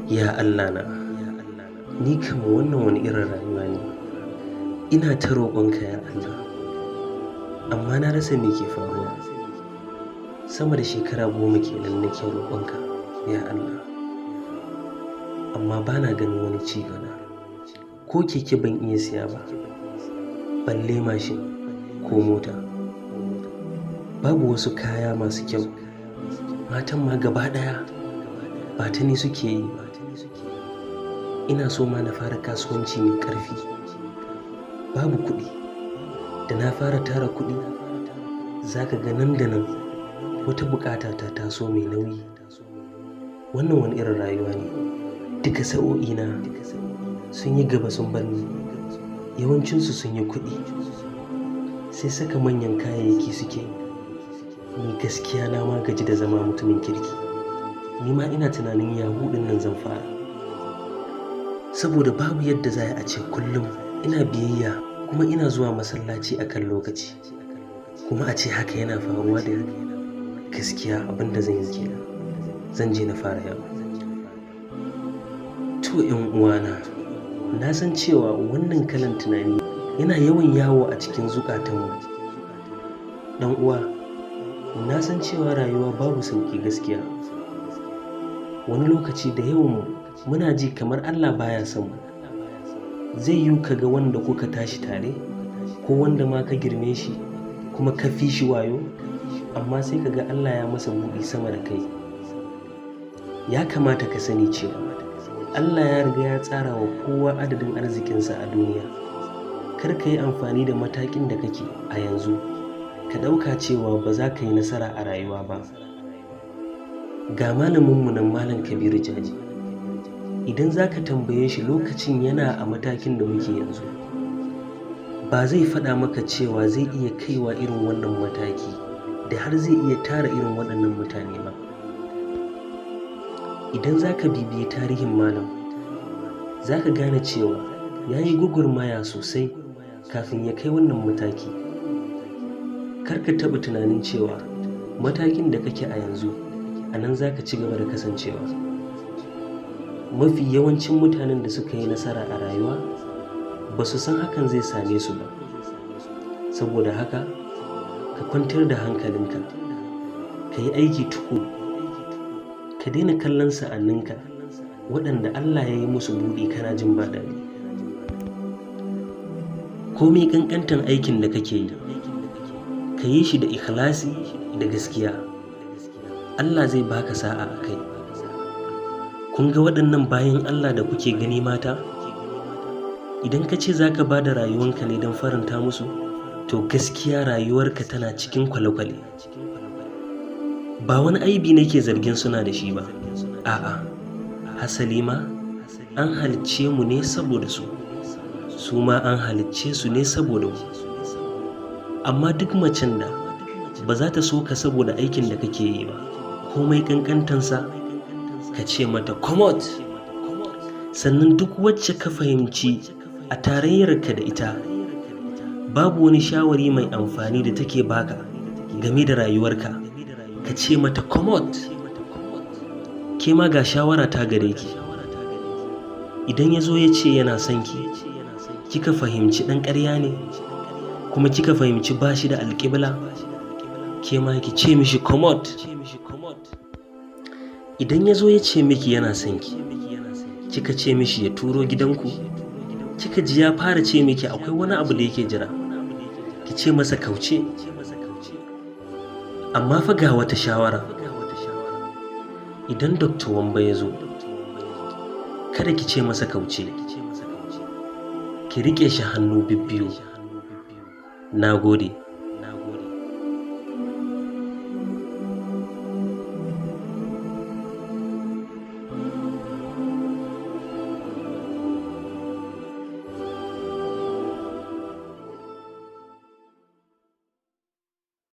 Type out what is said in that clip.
Ya Allah na, ni kam wannan wani irin rayuwa ne. Ina ta roƙonka, ya Allah, amma na rasa me ke faruwa. Sama da shekara 10 kenan nake roƙonka, ya Allah, amma ba na ganin wani ci gaba. Ko keke ban iya siya ba, balle mashin ko mota. Babu wasu kaya masu kyau. Matan ma gaba ɗaya ba ta ni suke yi ba. Ina so ma na fara kasuwanci mai ƙarfi. Babu kuɗi. Da na fara tara kuɗi, za ka ga nan da nan wata buƙata ta taso mai nauyi. Wannan wani irin rayuwa ne. Duka sa'o'ina sun yi gaba sun bar ni. Yawancinsu sun yi kuɗi, sai saka manyan kayayyaki suke. Ni gaskiya na ma gaji da zama mutumin kirki. Ni ma ina tunanin yahoo ɗin nan zan fara. Saboda babu yadda za a ce kullum ina biyayya kuma ina zuwa masallaci akan lokaci, kuma a ce haka yana faruwa da ni. Gaskiya abin da zan yi kenan. Zan je na fara yawo. To, 'yan uwana, na san cewa wannan kalan tunani yana yawan yawo a cikin zukatanmu. Ɗan uwa, na san cewa rayuwa babu sauƙi gaskiya. Wani lokaci da yawanmu muna ji kamar Allah baya son mu. Zai yiwu ka ga wanda kuka tashi tare ko wanda ma ka girme shi kuma ka fi shi wayo, amma sai ka ga Allah ya masa buɗi sama da kai. Ya kamata ka sani cewa Allah ya riga ya tsara wa kowa adadin arzikinsa a duniya. Kar ka yi amfani da matakin da kake a yanzu ka ɗauka cewa ba za ka yi nasara a rayuwa ba. Ga malaminmu nan, Malam Kabiru Jaji. Idan za ka tambaye shi lokacin yana a matakin da muke yanzu, ba zai faɗa maka cewa zai iya kaiwa irin wannan mataki da har zai iya tara irin waɗannan mutane ba. Idan za ka bibiyi tarihin malam, za ka gane cewa ya yi gwagwarmaya sosai kafin ya kai wannan mataki. Kar ka taɓa tunanin cewa matakin da kake a yanzu a nan za ka ci gaba da kasancewa. Mafi yawancin mutanen da suka yi nasara a rayuwa ba su san hakan zai same su ba. Saboda haka ka kwantar da hankalinka, ka yi aiki tukuru, ka daina kallon sa'anninka waɗanda Allah ya yi musu buɗi kana jin ba daɗi. Komai ƙanƙantan aikin da kake yi, ka yi shi da ikhlasi da gaskiya. Allah zai baka sa'a a kai. Kun ga waɗannan bayin Allah da kuke gani mata? Idan ka ce za ka ba da rayuwanka ne don faranta musu, to gaskiya rayuwarka tana cikin kwale-kwale. Ba wani aibi nake zargin suna da shi ba. A'a, hasali ma an halicce mu ne saboda su, su ma an halicce su ne saboda mu. Amma duk macen da ba za ta so ka saboda aikin da kake yi ba, komai ƙanƙantansa, ka ce mata comot. Sannan duk wacce ka fahimci a tarayyarka da ita babu wani shawari mai amfani da take baka game da rayuwarka, ka ce mata comot. Ke ma ga shawara ta gare ki. Idan ya zo ya ce yana son ki, kika fahimci ɗan ƙarya ne, kuma kika fahimci ba shi da alƙibla, ke ma ki ce mishi comot. Idan ya zo ya ce miki yana son ki, kika ce mishi ya turo gidanku, kika ji ya fara ce miki akwai wani abu da yake jira, ki ce masa kauce. Amma fa ga wata shawara. Idan Dr. Wamba ya zo, kada ki ce masa kauce. Ki riƙe shi hannu bibbiyu. Na gode.